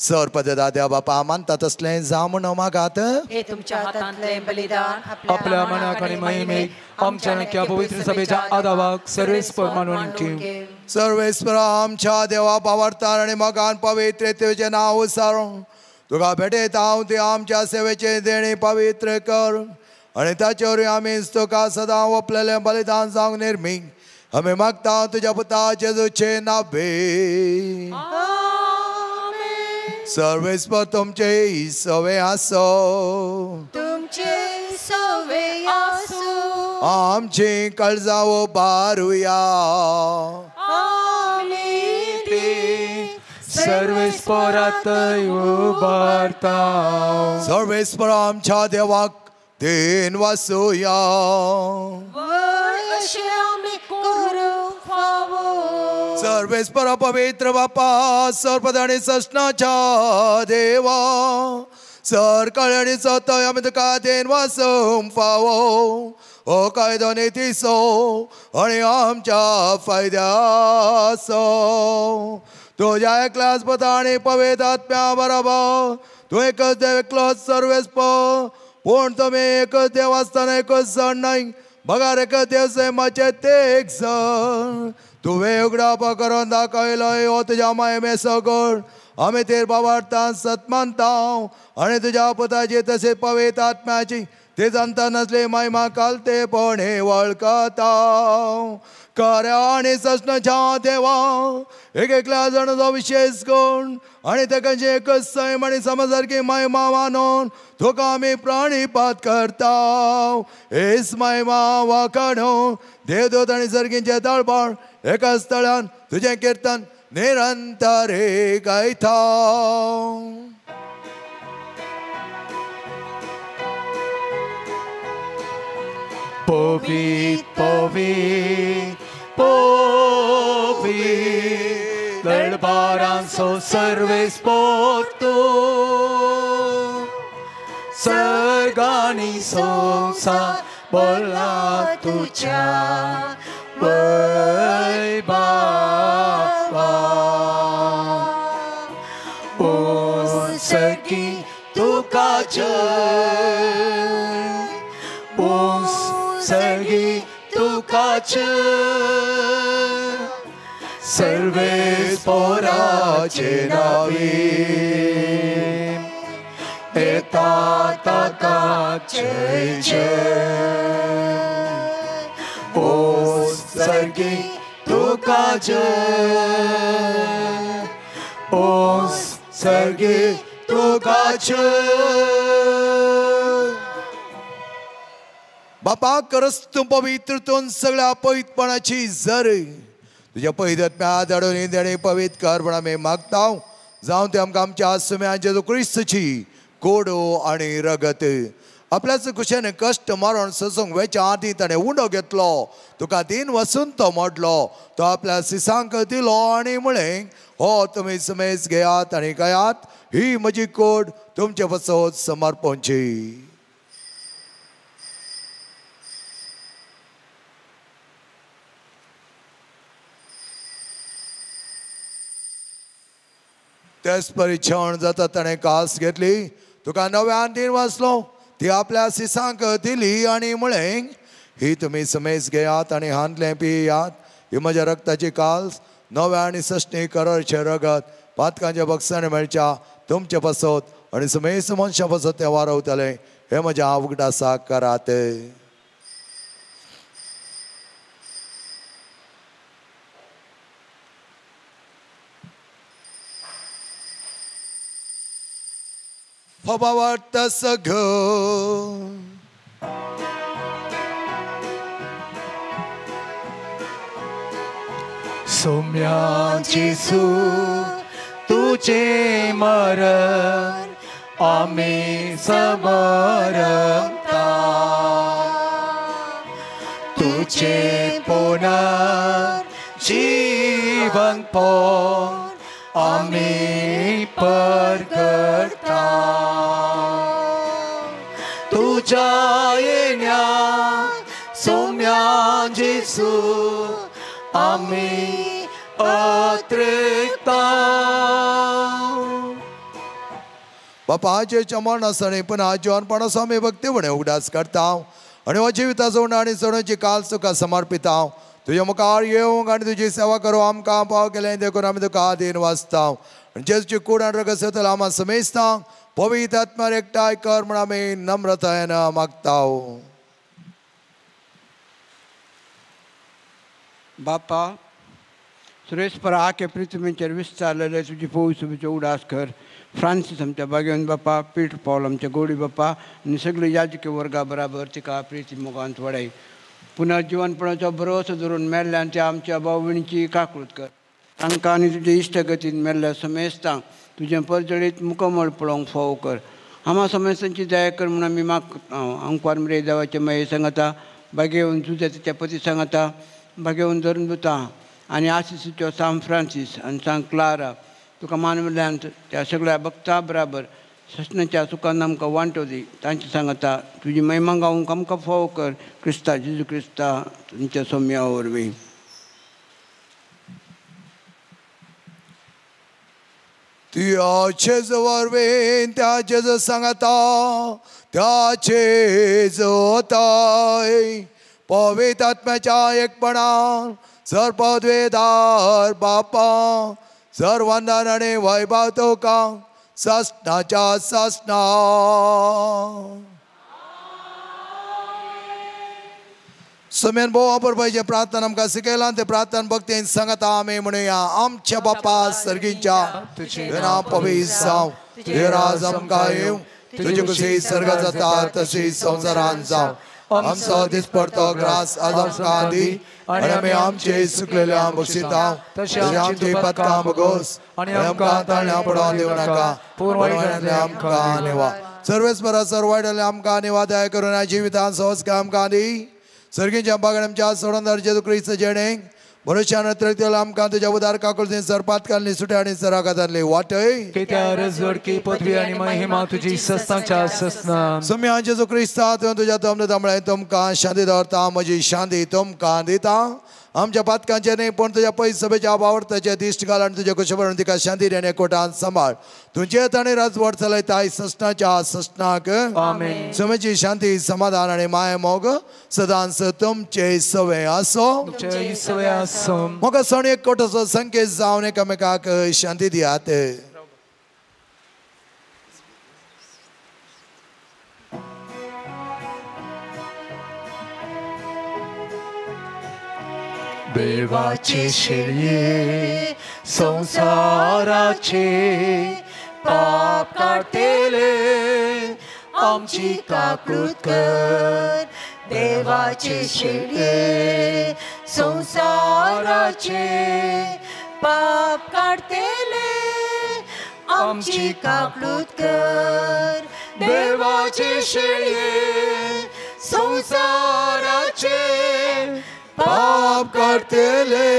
सर पददा बापा मानता तसलें जावं म्हूण मागात. हे तुमच्या हातांतलें बलिदान आपल्या मनाक आनी महिमेक आमच्या नक्या पवित्र सभेच्या आदावाक सर्वेस्पर मानून घेवं. सर्वेस्पर आमच्या देवा पावर्तान आनी मोगान पवित्र तुजें नांव उसारून तुका भेटयता हांव ती आमच्या सेवेचें देणें पवित्र कर आनी ताचे वरवीं आमी तुका सदां ओंपलेलें बलिदान जावंक निर्मी आमी मागता तुज्या पुता जेजूचे नावे. सर्वेस्पर तुमचे सवे आसो तुमचे सवे आसो. आमची काळजां उबारुया सर्वेस्परात उबारता. सर्वेस्पर आमच्या देवाक then वासुया. सर्वेस्पर पवित्र बापा सर्पद आनी सस्नाच्या देवा सरकाळ आनी सतय आमी तुका then वासूंक फावो हो कायदो नितीचो आनी आमच्या फायद्याचो. तुज्या एकल्याच पुता आनी पवित्र आत्म्या बरोबर तूं एकच देव एकलोच सर्वेस्पर पूण तुमी एकच देव आसतना एकच जाण न्हय बगार एकच देव सैमाचें ते एक जण. तुवें उगडाप करून दाखयलोय हो तुज्या मायमे सगळ आमी तेर बाबार्थान सत मानता आनी तुज्या पुताची तशेंच पवित्र आत्म्याची ते जाणता नासले महिमा कालतेपणे वळखता. खऱ्या आनी सस्नाच्या देवा एक एकल्या जाणाचो विशेश गुण आनी ताकांची एकच सैम आनी समजारकी महिमा मानून तुका आमी प्राणीपात करता. हेच महिमा वाखाणून देवदूत आनी सर्गींचे दळबळ एका स्थळान तुजें किर्तन निरंतर गायता. पवित्र पवित्र पवित्र दरबारांचो सर्वेस्पर तूं सर्गांनी संवसार भरला तुज्या वैभवान. ओ सर्गी तुका जय ओ सर्गी तुका जय सर्वेस्पराचे नावे येता ताका जय जय. ओ सर्गी तुका जय ओ सर्गी तुका जय. बापा करस तूं पवित्र तूं सगळ्या पवित्रपणाची जर तुज्या पवित्र धाडून देणे पवित्र कर म्हण आमी मागता. जावं ते आमकां आमच्या आसम्या जेजू क्रिस्तची कोडो आनी रगत आपल्याच कुशेन कश्ट मरण सोसूंक वेच्या आदीं ताणें उंडो घेतलो तुका दिन वसून तो मोडलो तो आपल्या सिसांक दिलो आनी म्हळें हो तुमी समेज घेयात आनी गायात ही म्हजी कोड तुमचे पासत समर्पणची. तेच परी जेवण जाता ताणें कास घेतली तुका नव्यान दिन वाचलो ती आपल्या सिसांक दिली आनी म्हळें ही तुमी समेज घेयात आनी हांतलें पियात ही म्हज्या रक्ताची काल्स नव्या आनी सश्टी करारचें रगत पातकांच्या बक्षाने मेळच्या तुमचे पासत आनी समेस्त मनशां पासत तें वारवतलें हें म्हज्या उगडासाक करात. भावार्थ सगळं सोम्या जेसू तुझे मरण आम्ही समरता तुझे पुनर्जीवन पण आम्ही परगडता तुझ्या येण्या सोम्या जेसू आम्ही अतृप्ता. बापा आजेच्या मरणासणे पण आज जिवनपणाचो आमी भक्तीपणे उगडास करता आनी हो जिविताचो आनी चडोवची काल तुका समर्पिता. तुज्या मुखार येवंक आनी तुजी सेवा करूं आमकां पाव केलें देखून आमी तुका आदीन वाचता आनी जेजूची कूड आनी रगत सेवतलो आमा समेस्ता पवित्र आत्म्यार एकठांय कर म्हूण आमी नम्रतायेन मागता. बापा सुरेश पर आके पृथ्वीचेर विस्तारलेले तुजी पवित्र उडास कर. फ्रांसीस आमच्या बागेवन बापा, पीटर पॉल आमच्या गोडी बापा आनी सगळे याजकी वर्गा बराबर तिका प्रिती मोगांत वाडय. पुनर्जिवनपणाचो भरोसो धरून मेल्ल्यान त्या आमच्या भाव भयणीची काकूत कर. तांकां आनी तुजे इश्टगतीन मेल्ल्या समेस्तांक तुजें परजळीत मुकमळ पळोवंक फावो कर. आमा समेस्तांची दया कर म्हूण आमी मागता. अंकवार मरे देवाचे माये सांगता बागेवन तुज्या तिच्या पती सांगता बागेवन धरून दिता आनी आशिसीच्यो सांत फ्रांसीस आनी सांत क्लारा तुका मानवल्यान त्या सगळ्या भक्ता बराबर ससनाच्या सुखान आमकां वांटो दी. तांचे सांगता तुजी महिमा गावंक आमकां फावो कर. क्रिस्ता जेजू क्रिस्ता तुमच्या सोम्या वरवीं. तुज्या वरवीं त्या जेजू सांगता त्या जेजूताय पवित्र आत्म्याच्या एकपणान सर्वद्वेदार बापा सर्वंदन आनी वैभव तुका ससनाच्या ससना. समेन भोव अपुरबायेचें प्रार्थना आमकां शिकयलां तें प्रार्थना भक्तीन सांगता आमी म्हणुया. आमच्या बापा सर्गीच्या तुजें नांव पवित्र जावं, तुजें राज आमकां येवं, तुजी खुशी सर्गात जाता तशी संवसारांत जावं. आमचो दिसपडतो ग्रास आज आमकां दी आनी आमी आमचे चुकलेल्या बक्षिता तशें आमची पातकां भोगोस आनी आमकां ताळ्या पडोवन दिवं नाका, पूण वायटांतल्यान आमकां निवा. सर्वेस्परा सर्व वायटांतल्यान आमकां निवा दया करून जिवितांत सहज आमकां दी. सर्गीच्या बागान आमच्या सोडणदार जेजू क्रिस्त जेणे भरोश्यान अतिरिक्त आमकां तुज्या उदार काकुळतीन सरपातकांतली सुट्या आनी सरागातांतली वाटय. पदवी आनी महिमा तुजी सस्तांच्या सस्ना. सम्या जेजू क्रिस्ता तुवें तुज्या तमले तांबळे तुमकां शांती दवरता, म्हजी शांती तुमकां दिता. आमच्या पातकांचे न्ही पूण तुज्या पयस सभेच्या बावडताचे दिश्ट घाल आनी तुज्या कुशबरून तिका शांती आनी एकवटान सांबाळ. तुमचे ताणें राजवट चलयता ससनाच्या ससनाक. समेची शांती समाधान आनी माया मोग सदांच तुमचे सवे आसो. म्हाका सण एकवटाचो संकेत जावन एकामेकाक शांती दियात. देवाचे शेळये संसाराचे पाप काडटेले आमची काकूत कर. देवाचे शेळये संसाराचे पाप काडटेले आमची काकूत कर. देवाचे शेळये संसाराचे पाप काडटेले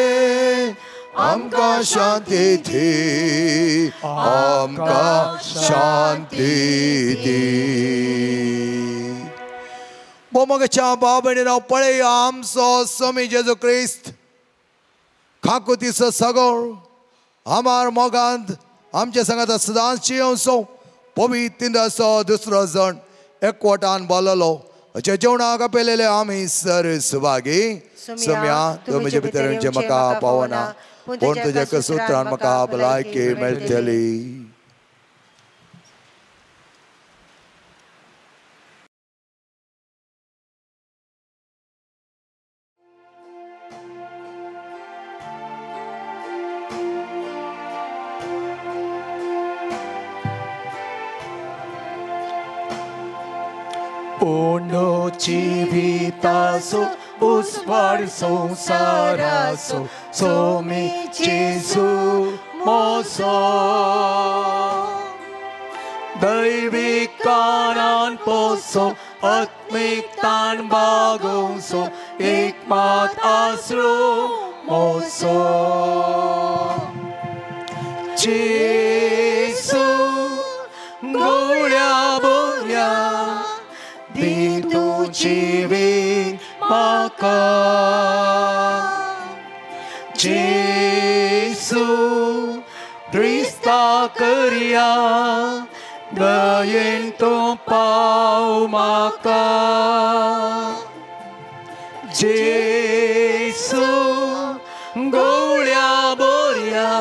आमकां शांती दी, आमकां शांती दी. मोगाच्या भाव भयणींनो, पळय आमचो स्वामी जेजू क्रिस्त खाकुतीचो सगळ आमार मोगांत आमच्या सांगाता सदांच येवचो पवित्र दुसरो जण एकवटान बोललो अशें जेवणाक आपयलेले आमी सर सुभागी. सम्या तूं म्हजे भितर येवचें म्हाका पावना, पूण तुज्या कसुत्रान म्हाका भलायकी मेळटली. उनो जीवितासो उस्वाड संसारासो सोमी जेसू मोसो दैवीक कानान पोसो आत्मीक ताण बागोवसो एक मात आसरो मोसो जेसू गोळ्या बोल्या दी तूं जिवीत म्हाका जेसू क्रिस्ता करया दयेन तूं पाव म्हाका जेसू गोळ्या बोऱ्या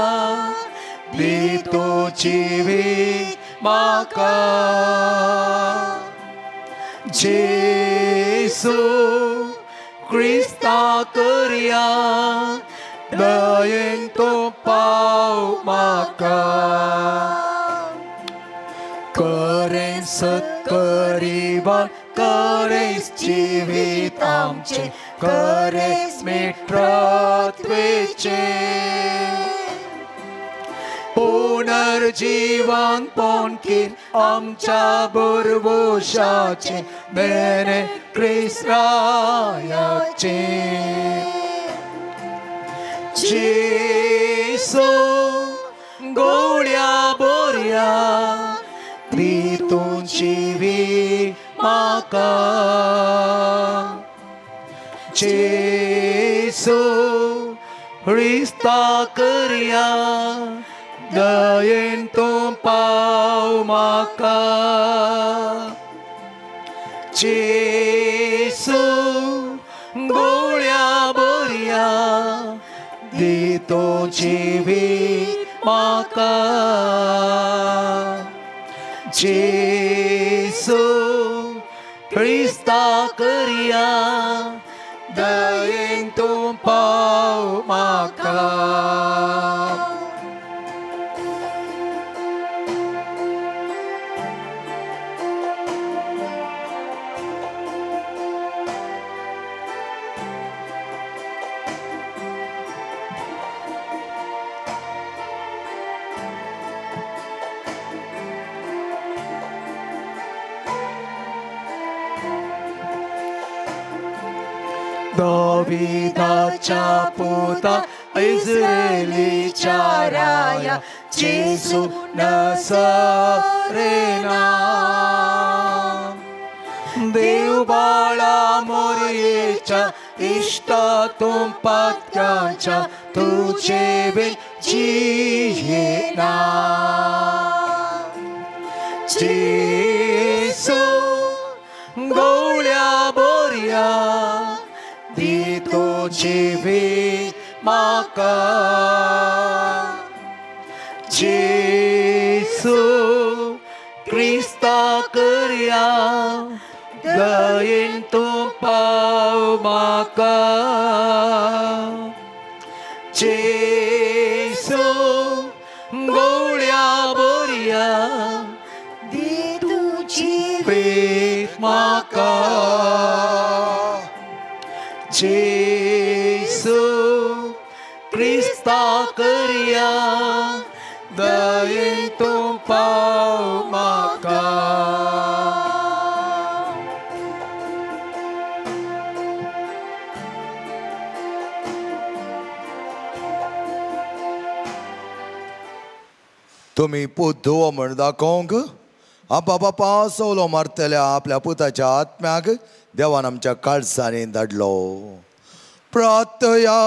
दी तूं जिवीत म्हाका जेसू क्रिस्ता करया दयेन तूं पाव म्हाका करें सत्करीवान करें जिवीत आमचें करें मित्रत्वेचें पुनर्जीवन पोनकीर आमच्या बुरबुशाचें मेरे क्रिस्तायाचें जेसू गोळ्या बोऱ्या दी तूं जिवीत म्हाका जेसू क्रिस्ता करया दयेन तूं पाव म्हाका जेसू गोळ्या बोऱ्या दी तूं जिवीत म्हाका जेसू क्रिस्ता करया दयेन तूं पाव म्हाका. दाविदाच्या पुता इस्रायलीच्या राया जेसू नसरेना देव बाळा मोरयेच्या इश्टा तूं पात्याच्या तुजे बीन जियेना जेसू गोळ्या बोऱ्या दी तूं जिवीत म्हाका जेसू क्रिस्ता करया दयेन तूं पाव म्हाका जेसू गोळ्या बोऱ्या दी तूं जिवीत म्हाका जेसू क्रिस्ता करया दयेन तूं पाव म्हाका. तुमी पूत धुवो म्हण दाखोवंक आपा बापा सवलो मारतल्या आपल्या पुताच्या आत्म्याक देवान आमच्या काळजांनी धाडलो. प्रार्थया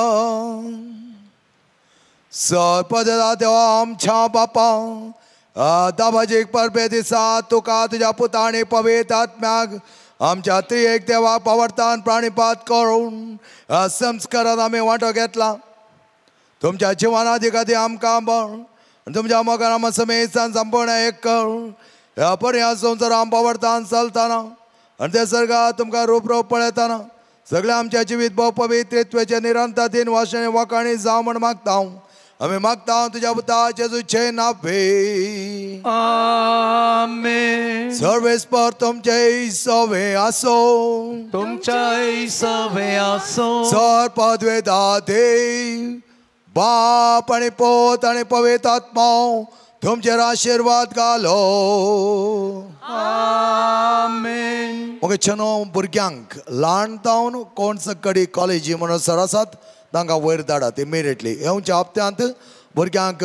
सरपदा देवा आमच्या बापा दाबाजीक परबे दिसा तुका तुज्या पुता आनी पवित्र आत्म्याक आमच्या त्रिएक देवा पावर्तान प्राणीपात करून संस्कारान आमी वांटो घेतला. तुमच्या जिवनात एखादी आमकां बळ तुमच्या मोगान आमकां समेसान संपूर्ण एक कर. ह्या पर्या संवसार आमकां आवडतान चलतना आनी ते सर्गात तुमकां रूप रूप पळयतना सगळ्या आमच्या जिवीत भोव पवित्रेत्वाचे निरंतर दिन वाशणे वाखाणी जावं म्हण मागता. आमी मागता तुज्या पुता जेजूचे नावे. आमेन. सर्वेस्पर तुमचे सवे आसो. तुमच्याय सवे आसो. सर पदवेदा देव बाप आनी पोत आनी पवित्र आत्मो तुमचेर आशिर्वाद घालो. आमेन. ओके छनो भुरग्यांक ल्हान तावन कोण सकडी कॉलेजी म्हणून सर आसात तांकां वयर धाडात इमिडिएटली. येवच्या हप्त्यांत भुरग्यांक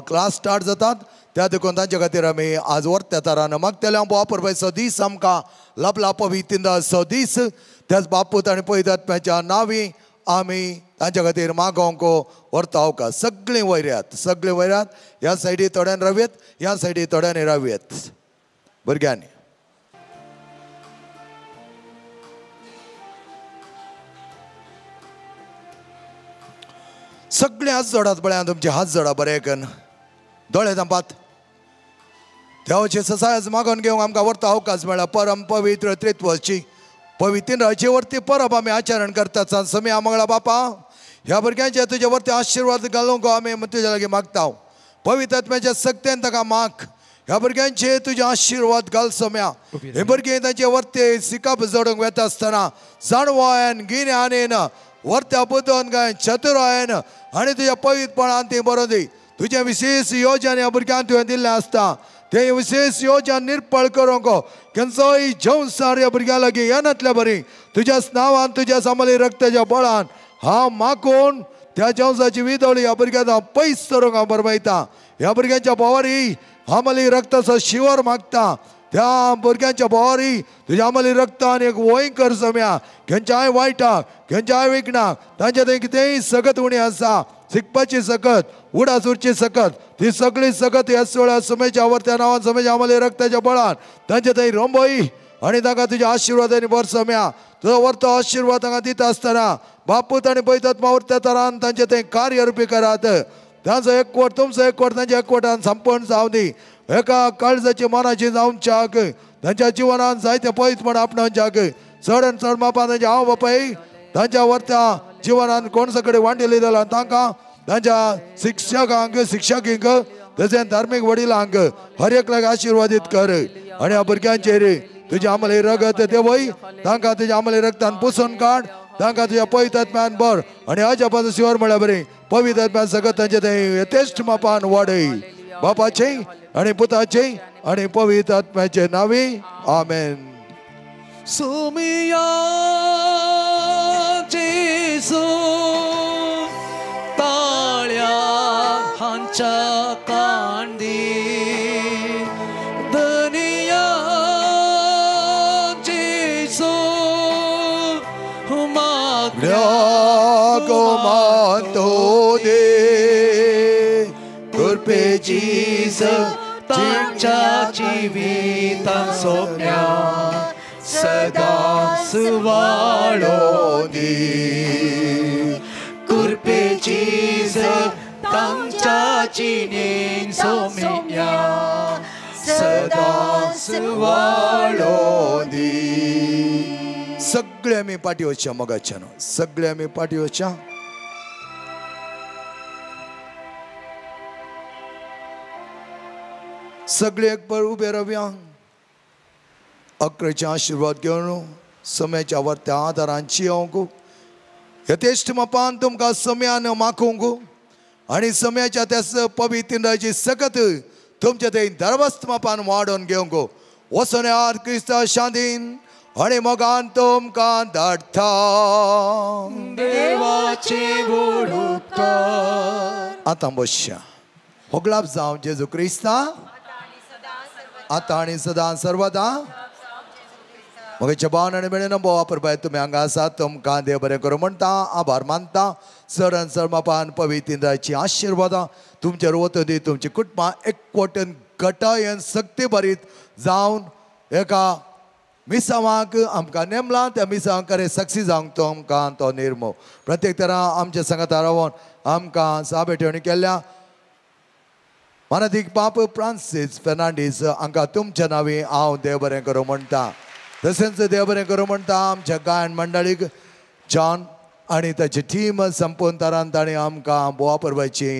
क्लास स्टार्ट जातात त्या देखून तांचे खातीर आमी आज वर्त्या तरान मागतले. हांव बापर सो दीस आमकां लबला पवित्र सो दीस त्याच बापूत आनी पवित्र आत्म्याच्या नांवी आमी तांच्या खातीर मागोवंक व्हरता अवकाश. सगळीं वयर येयात, सगळीं वयर येयात. ह्या सायडी थोड्यान रावयेत, ह्या सायडी थोड्यांनी रावयेत भुरग्यांनी. सगळे हात जोडात पळया, तुमचे हात जोडा बरे कन दोळे धांपात. देवाचे ससायज मागून घेवंक आमकां व्हरता अवकाश मेळ्ळा. परम पवित्र त्रित्वाची पवित्र वरती परब आमी आचरण करतात. समी मंगळा बापा ह्या भुरग्यांचे तुजे वरती आशिर्वाद घालूंक आमी तुज्या लागीं मागता. पवित्र आत्म्याच्या सक्तेन ताका माग. ह्या भुरग्यांचे तुजे आशिर्वाद घाल सम्या. हे भुरगीं तांचे वरती सिकाप जोडूंक वेता आसतना जाणवायन गिन्यानेन वर्त्या बुद्दोन गायन चतुरायन आनी तुज्या पवित्रपणान ती बरोवन दी. तुजें विशेष योजन ह्या भुरग्यांक तुवें दिल्लें आसता तें विशेष योजन निर्पळ करूंक खंयचोय जंवसार ह्या भुरग्यां लागीं येनातल्या बरी तुज्याच नांवान तुज्या सामली रक्ताच्या बळान हांव मागून त्या जंवसाची विदोळी ह्या भुरग्यांक हांव पयस करूंक हांव बरमायता. ह्या भुरग्यांच्या भोंवारी हांव रक्ताचो शिवर मागता. त्या भुरग्यांच्या भोंवारी तुज्या आमली रक्तान एक वंय कर सम्या. खंयच्याय वायटाक खंयच्याय विकणाक तांच्या थंय कितेंय सगत उणी आसा शिकपाची सकत उडास उरची सकत ती सगळी सकत ह्या सोळ्या समेच्या वरत्या नांवान समेच्या आमली रक्ताच्या बळान तांच्या थंय रोंबय आनी तांकां तुज्या आशिर्वादांनी भर सम्या. तुजो वरतो आशिर्वाद तांकां दिता आसतना बापूत आनी पवित्र वरत्या तरान तांचे थंय कार्य रुपी करात. तांचो एकवट तुमचो एकवट तांच्या एकवटान संपन्न जावं दी. एका काळजाची मनाची जावच्याक तांच्या जिवनान जायते पवित्रपण आपणावच्याक चड आनी चड मापान तांच्या हांव बापाय तांच्या वरत्या जिवनान कोण सगळे वांटेली जाल्यार तांकां तांच्या शिक्षकांक शिक्षकींक तशेंच धार्मीक वडिलांक हर एकल्याक आशिर्वादीत कर. आनी ह्या भुरग्यांचेर तुजें आमले रगत देवय तांकां तुज्या आमले रगतान पुसून काड. तांकां तुज्या पवित्र आत्म्यान भर आनी अजापाचो शिवर म्हळ्यार बरें पवित्र आत्म्यान सगळं तांचें तें यथेश्ट मापान वाडय. बापाचे आनी पुताचे आनी पवित्र आत्म्याचे नांवी आमेन. सुमिया जेजू ताळ्या हांच्या कांडी दनिया जेजू मागण्या मातो दे कृपेचीस तांच्या जिवितान सोम्या सदा सुवाळो दी. कृपेचीस तांच्या जिणेन सोम्या सदा सुवाळो दी. सगळे आमी पाटी वचच्या मोगाच्यान सगळे आमी पाटी वचच्या. सगळे एक पर उबे रावया. अकरेचे आशिर्वाद घेवन सम्याच्या वरत्या आदारान चियोवंक यथेश्ट मापान तुमकां सम्यान माखूंक आनी सम्याच्या त्या पवित्रतायेची सकत तुमच्या थंय धर्मस्थ मापान वाडोवन घेवंक वचोन यार क्रिस्ता शांतीन आनी मोगान तुमकां धाडटा. देवाचे व्हड उपकार. आतां बसया. होगलाप जावं जेजू क्रिस्ता आतां आनी सदां सर्वदा. म्हगे भावन आनी भयणीनो भोव वापर तुमी हांगा आसात तुमकां देव बरें करूं म्हणटा आभार मानता. चड आनी चड मापान पवित्र आशिर्वादां तुमचेर वतून दी. तुमची कुटुंबां एकवटन घटायेन सक्ती भरीत जावन एका मिसांवाक आमकां नेमलां त्या मिसांवाक खरें सक्सी जावंक तो आमकां तो निर्मो प्रत्येक तरा आमच्या सांगाता रावन आमकां साबेठेवणी केल्ल्या मानादीक बाप फ्रांसीस फेर्नांडीस हांकां तुमच्या नांवी हांव देव बरें करूं म्हणटा. तशेंच देव बरें करूं म्हणटा आमच्या गायन मंडळीक जॉन आनी ताची टीम संपूर्ण तरान ताणें आमकां बोवा परबाची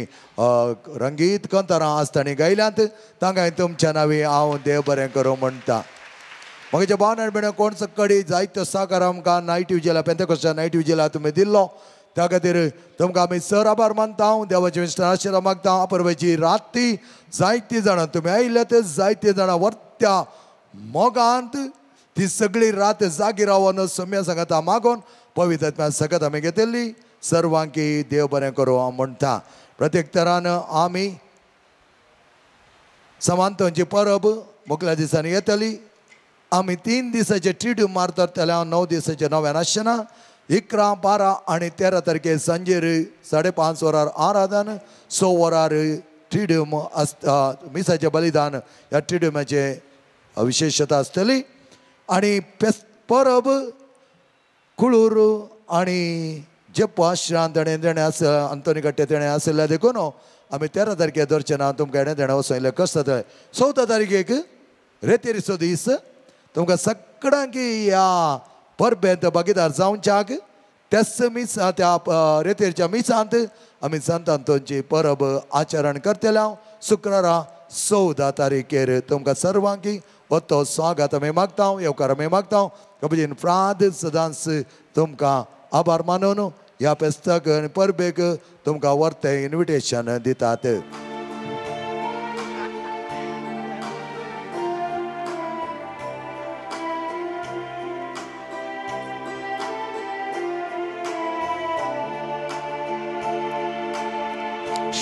रंगीत कंतरां आज तांणी गायल्यांत तांकां तुमच्या नांवी हांव देव बरें करूं म्हणटा. म्हज्या भावन आनी भयणीं कोण कडी जायतो साकार आमकां नायट विजेला पेंतेकोस्टा नायट विजेला तुमी दिल्लो त्या खातीर तुमकां आमी सर आभार मानता. देवाचे आशिर्वाद मागता. परबाची राती जायतीं जाणां तुमी आयिल्ले ते जायतीं जाणां वर्त्या मोगांत ती सगळी रात जागी रावन सोम्या सांगाता मागोन पवित्र सगळ्यात आमी घेतिल्ली सर्वांकी देव बरें करूं हांव म्हणटा. प्रत्येक तरान आमी समांतोंची परब मुखल्या दिसांनी येतली. आमी 3 दिसाचे ट्रीट मारतात जाल्यार 9 दिसाचे नव्यान आसना 11, 12 आनी 13 तारखे सांजेर 5:30 वरार आराधन 6 वरार ट्रिड्यूम आसता मिसाचें बलिदान ह्या ट्रिड्युमाचें विशेशता आसतली. आनी परब कुळूर आनी जेप्पो आश्रांत तेणें तेणें आसा अंतोनी कट्टे तेणें आशिल्लें देखून आमी 13 तारखे धरचें ना तुमकां हेणें तेणें वचून इल्लें कश्ट जातलें. 14 तारखेक रेतेरीचो दीस तुमकां सगळ्यांक ह्या परबेंत भागीदार जावच्याक त्याच मिसा त्या रेतेरच्या मिसांत आमी संत अंतोनची परब आचरण करतले. शुक्रारा 14 तारखेर तुमकां सर्वांक वतो स्वागत आमी मागता, येवकार आमी मागता. कबजीन फ्राद सदांच तुमकां आभार मानून ह्या फेस्ताक आनी परबेक तुमकां वर्तें इन्विटेशन दितात.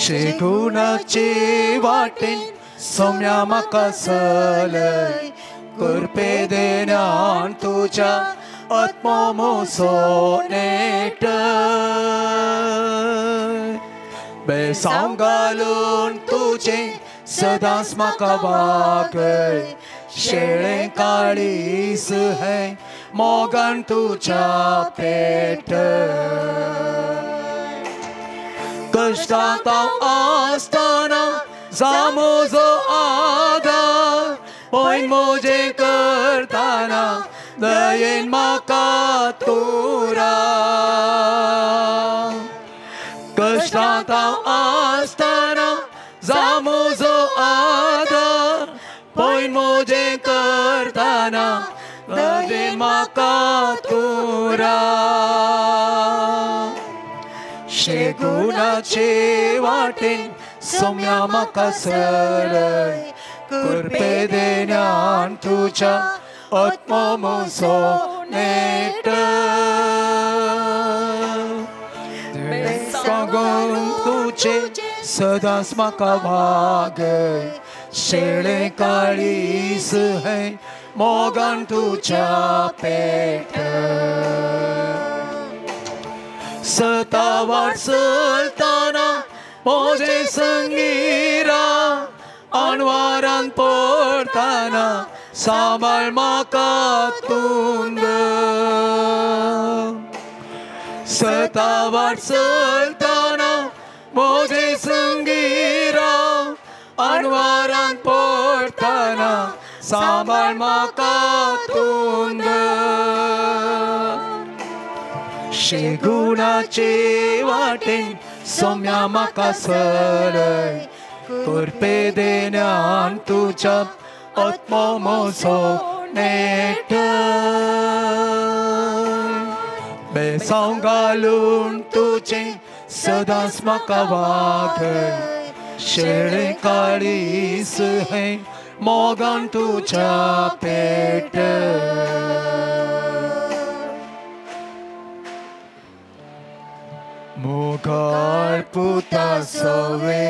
शेगुणाचे वाटेन सोम्या म्हाका चलय कृपे देण्यान तुज्या आत्मो म्हजो नेटय बेसांव घालून तुजें सदांच म्हाका वागय शेळें काळीज हें मोगान तुज्या पेटय कश्टांत हांव आसतना जा म्हजो आदार पळय म्हजें करतना दयेन म्हाका तूं राव कश्टांत हांव आसतना जा म्हजो आदार पळय म्हजें करतना दयेन म्हाका तूं राव शेगुणाचे वाटेन सोम्या म्हाका चलय कृपे देण्यान तुज्या आत्मो म्हजो नेटय सांगून तुजें सदांच म्हाका वागय शेळें काळीज हें मोगान तुज्या पेटय सतावार चलतना म्हजे संगीरा अणवारान पडतना सांबाळ म्हाका तूं सतावार चलतना म्हजे संगीरा अणवारान पडतना सांबाळ म्हाका तूं शेगुणाचे वाटेन सोम्या म्हाका चलय कृपे देण्यान तुज्या आत्मो म्हजो नेटय बेसांव घालून तुजें सदांच म्हाका वागय शेळें काळीज हें मोगान तुज्या पेटय. मोगाळ पुता सवे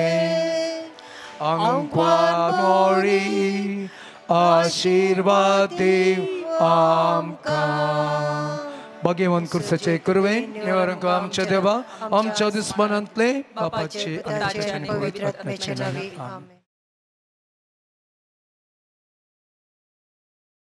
आंकवा मोरी आशिर्वाद देव आमकां. भगवान कुर्साचे कुरवेन निवारण आमच्या देवा आमच्या दुस्मनांतले बापाचे आणि पवित्र आत्म्याचे नावे. आमेन.